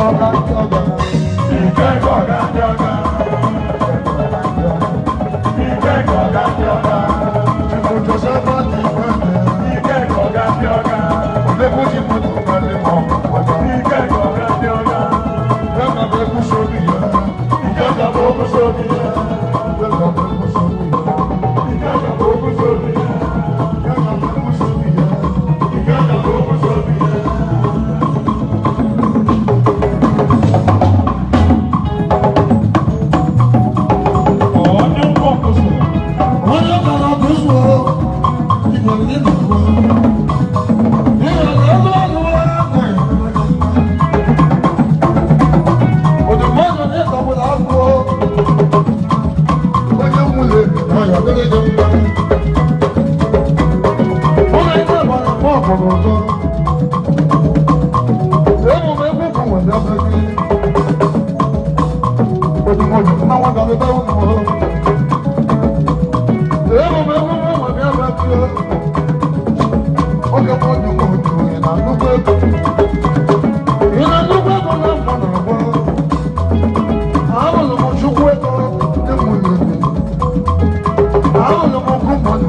ọga ndị ọga. Ikenga ọga ndị ọga. Ikenga ọga ndị ọga. Chukwu Joseph adị igwe. Ikenga ọga ndị ọga. Odegwu ji moto mmadụ ma ọ bụ ọga. Ikenga ọga ndị ọga. Ikenga bụ egwu sobi ya. Ikenga bụ okwu sobi ya. Ikenga bụ egwu sobi ya. Ikenga bụ okwu sobi ya. Ikenga bụ egwu sobi ya. Ikenga bụ okwu sobi ya. Onye nkwọ kwụsịrị. Onye mara gụzụ igwe ndị na-agwa. Ihe na-elu ọnụ anaghị eme mma. Odumọdụ n'ịtọgburu agwọ. Onye nwụrụ ebi na ya dịrị gị mma. Ụlọ ikpe gbara mma ọkpọrọ ụzọ. Emume egwu kwụ nwere ebe gị. Odumọdụ mmanwụ gara ebe ụlọ. Emume egwu kwụ nwere ebe gị. Oge mmadụ mmadụ ị na-anụkwa ego. Ị na-anụkwa ego na mma na-agwa. Ahụrụ m Chukwu ego ndị mụrụ ebe. Ahụrụ m okwu mmadụ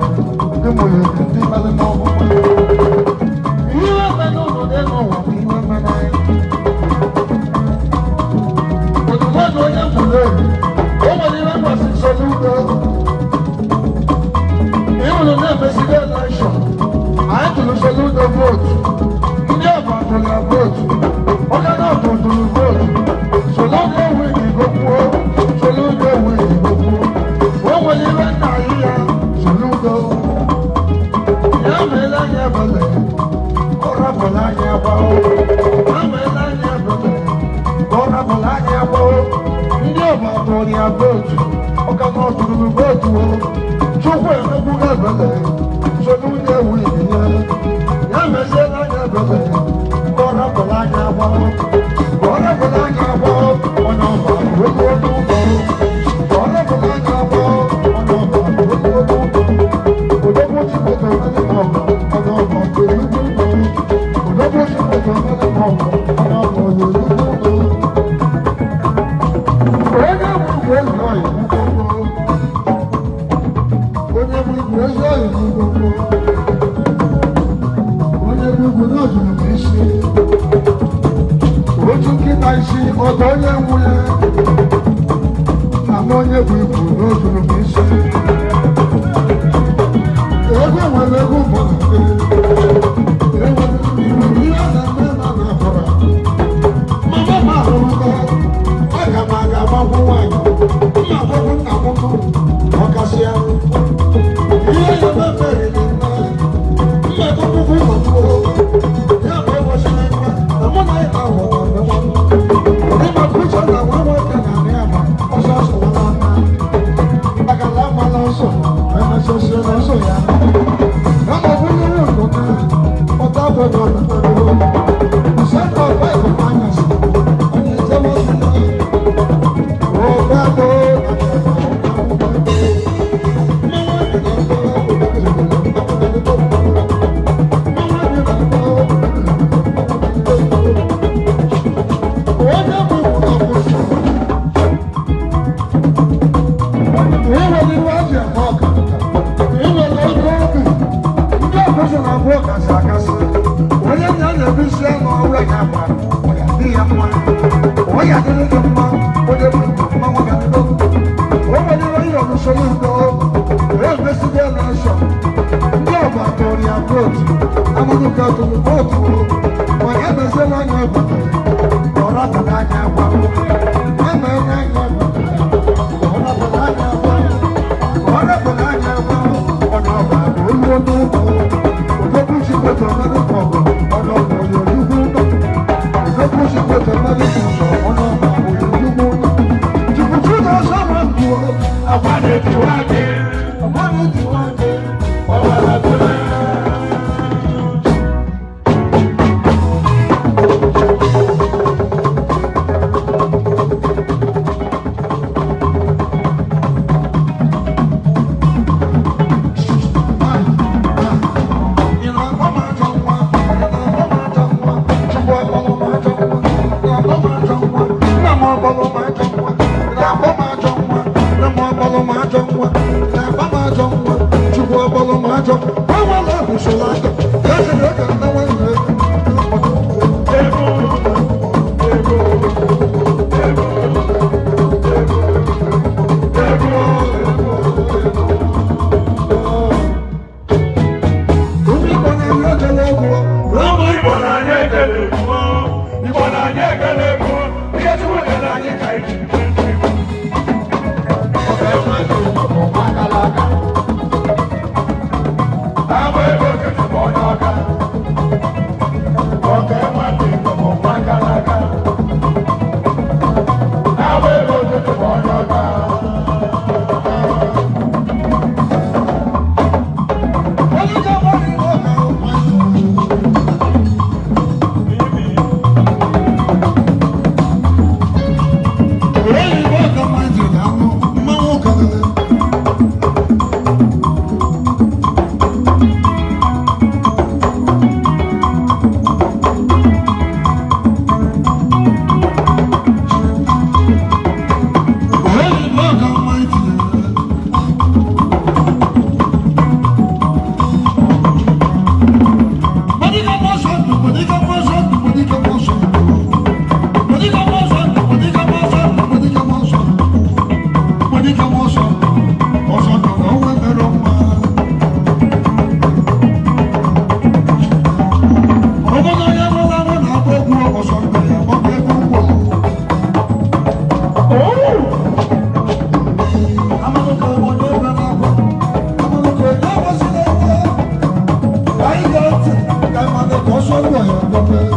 ndị mụrụ ebe ndị mere n'ọgwụgwụ. Ihe mere ụlọ dị n'ụwa bụ ihe mere anyị. Odumọdụ onye mụrụ ebe. O nwere ihe mgbasi nsọ n'ugbo. Ịhụrụ na-emesigo elekshọn. Anyị tụrụ Soludo vootu. Ndị ọba tụrụ ya vootu. Onye na-atụ tụrụ vootu. Soludo win gokwuo. Soludo win gokwuo. O nwere ihe nna anyị ya Soludo. Ya meela anyị ebele. Ọ rapụla anyị agba o. Ya meela anyị ebele. Ọ rapụla anyị agba o. Ndị ọba tụrụ ya vootu. Ọka na ọ tụrụ vootu o. Chukwu emegbugo ebele. Soludo win ya. Ya meziela anyị ebele. Ọ rapụla anyị agba o. Ọ rapụla anyị agba o. Onye ọba ruo n'ụlọ. Ọ rapụla anyị agba o. Onye ọba ruo n'ụlọ. Odogwu Chukwu emere m ọgụ. Onye ọba ruo n'ụlọ. Odogwu Chukwu emere m ọgụ. Onye ọba ruo n'ụlọ. Onye bụ igwe ezi ọyị n'ugbo. Onye bụ igwe ezi ọyị n'ugbo. Onye bụ igwe n'ojuru m isi. Otu nkịta isi ọdọ onye nwunye. Nna m onye bụ igwe n'ojuru m isi. Ego nwere ego bụ na nke. Enwere ihe na-eme na na-ahụrụ. Mama m ahụrụ aga m aga agbagwo nwaanyị. Mma agbagwo nna m nụ ọkasịa. Ihe ya meferiri nne. Mma agbagwo ụlọ m ya bụ ụbọchị na na mụ na ya ahụ na nwa m. Ịma pụcha na nwa nwoke na anị ama ọsọ ọsọ nwa nwa. Akala amala ọsọ, emesịsị na ọsọ ya. Na ma ọ bụrụ ụlọ na ọta agbọghọ na mmadụ. Sọndọ baịbụl anyasị, onye njem ọsọ ya. Onye adịrị gị mma, onye bụ mmanwụ ga-adị. O nwere ihe ọrụ Soludo, wee mesigo elekshọn. Ndị ọba tụrụ ya vootu, Amanuka tụrụ vootu, ma ya meziela anya ebele, ka ọ rapụrụ anya agwa. Ya meela anya ebele, ka ọ rapụrụ anya agwa. Ka ọ rapụrụ anya agwa, onye ọba bụ olu n'ụlọ. Odogwu Chikweta Ọmadụka ọgụ, onye ọba onye olugwu ụlọ. Odogwu Chikweta Ọmadụka ọgụ, onye ọba onye olugwu ụlọ. Chukwu ọsọ ma mbụ. Akwa na-etiwa gị. Akwa na-etiwa gị. Ọbara tụrụ. Ị na-akpọ m ajọ nwa? Ị na-akpọ m ajọ nwa? Chukwu akpọrọ m ajọ nwa. Ị na-akpọ m Ọkpọlọ m ajọ nwa, na-akpọ m ajọ nwa, nne m ọkpọlọ m ajọ nwa, na-akpa m ajọ nwa, Chukwu ọkpọlọ m ajọ nwa, enwela ekwusoro aka, ya sịrị oge nne nwanne Ụmụ Igbo na-eri ojele egwu. Ụmụ Igbo na-anya ekele egwu. Igbo na-anya ekele egwu. Ihe Chukwu nyere anyị ka anyị ji biri ndụ Igbo. Agba ego nkịtị bụ onye ọka. Ọka enwe dị Igbo bụ nwa gara aga. Agba ego nkịtị bụ onye ọka. Onye ga-agba iwe ọka ụma. Oyibo ọka mmadụ na-anụ mmanwụ ụka niile. Oyibo ọka mmadụ Mọdịka mọsọ ndụ, mọdịka mọsọ ndụ, mọdịka mọsọ ndụ. Mọdịka mọsọ ndụ, mọdịka mọsọ ndụ, mọdịka mọsọ ndụ. Mọdịka mọsọ ndụ, ọsọ ndụ na onwe mere mma. Obodo onye nwụrụ anwụ na-agba egwu ọsọ ndụ ya agbakwa egwu ụgwọ. Amalụka onye ebe na-agwa, amalụka onye agbasila egwu. Anyị ga-ntị ka mmadụ ka ọsọ ndụ ya gbapee.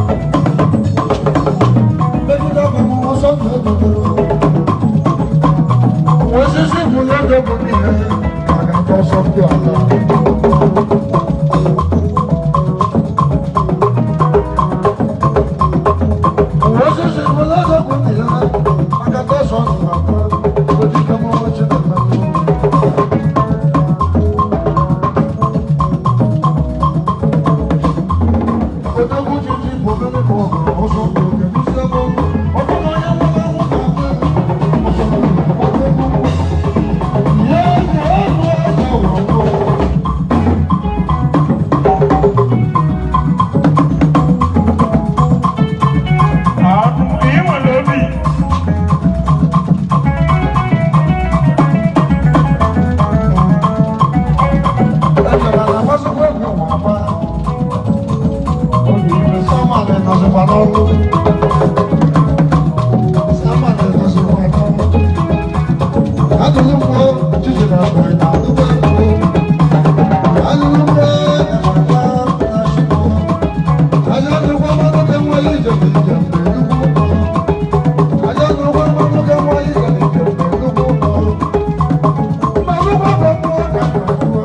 Megide ọgụ m ọsọ ndụ edobere. Osisi gwụrụ ego bụ ihe maka nke ọsọ ndụ ala. Osisi gwụrụ ego bụ ihe maka nke ọsọ ndụ ala. Ojike m Chineke. Odogwu jiji bụ obere ka ọ gụrụ ọsọ ndụ oge n'isi ebe ọgụ. Ọ bụrụ onye nwụrụ anwụ ga-agba egwu, ọsọ ndụ ga-agbakwa egwu. Ihe egwu egwu egwu egwu. Anụ ịnwere obi. Ejere na-agbasokwa egwu nwa agba. Obi iwe Samalị nọzikwa n'ọrụ. Samalị nọzikwa n'ọrụ. Adụrụ mgbe Chichi na Agwa na-adụkwa egwu. Adụrụ mgbe Emeka na Shiko. Aja nụkwa mmanụ ka nwere ije bụ ije mgbe nnukwu ụkọ. Aja nụkwa mmanụ ka nwere ije bụ ije mgbe nnukwu ụkọ. Mmanụ kwa bụ mmụọ ka na-atụ.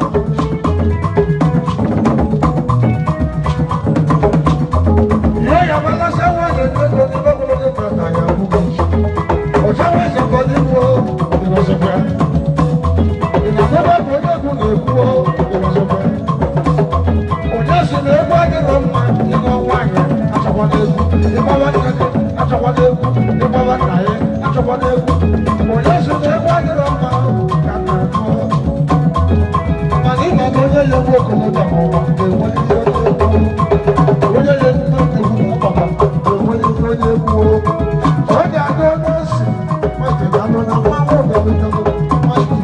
Onye ya egwu okolobịa ma ụwa ga-enwerịrị onye egwu. Onye ya ndị egwu ọbaba ga-enwerịrị onye egwu. Ọ ga-adị onye ose, mmadụ ga-anọ na mmanwụ obodo mmadụ.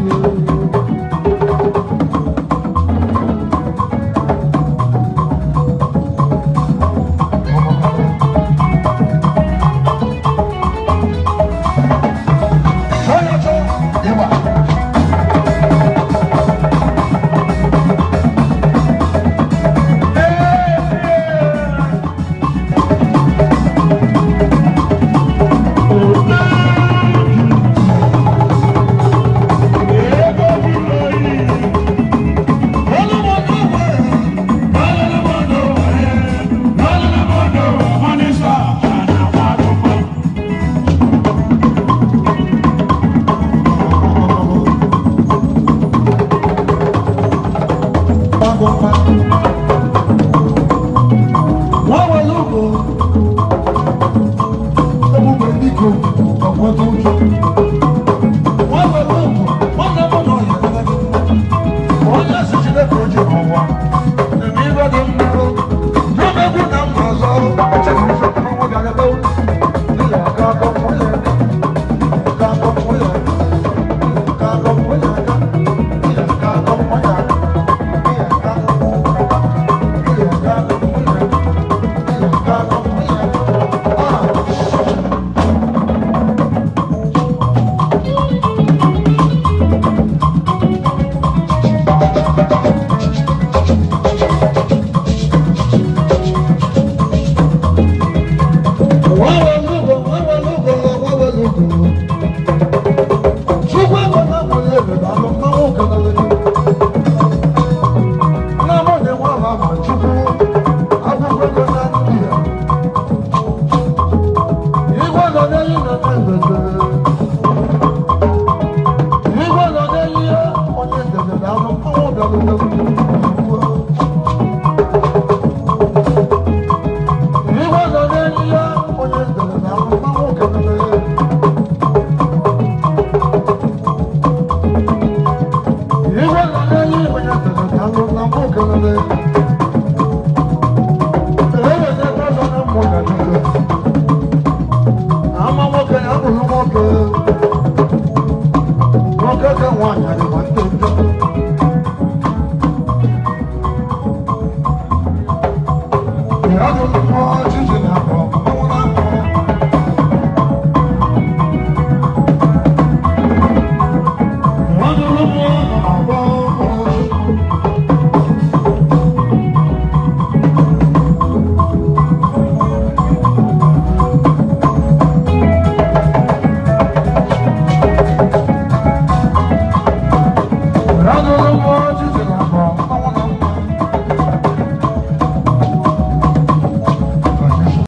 Ọdẹ yìí nà ní ẹgbẹ̀gbẹ̀.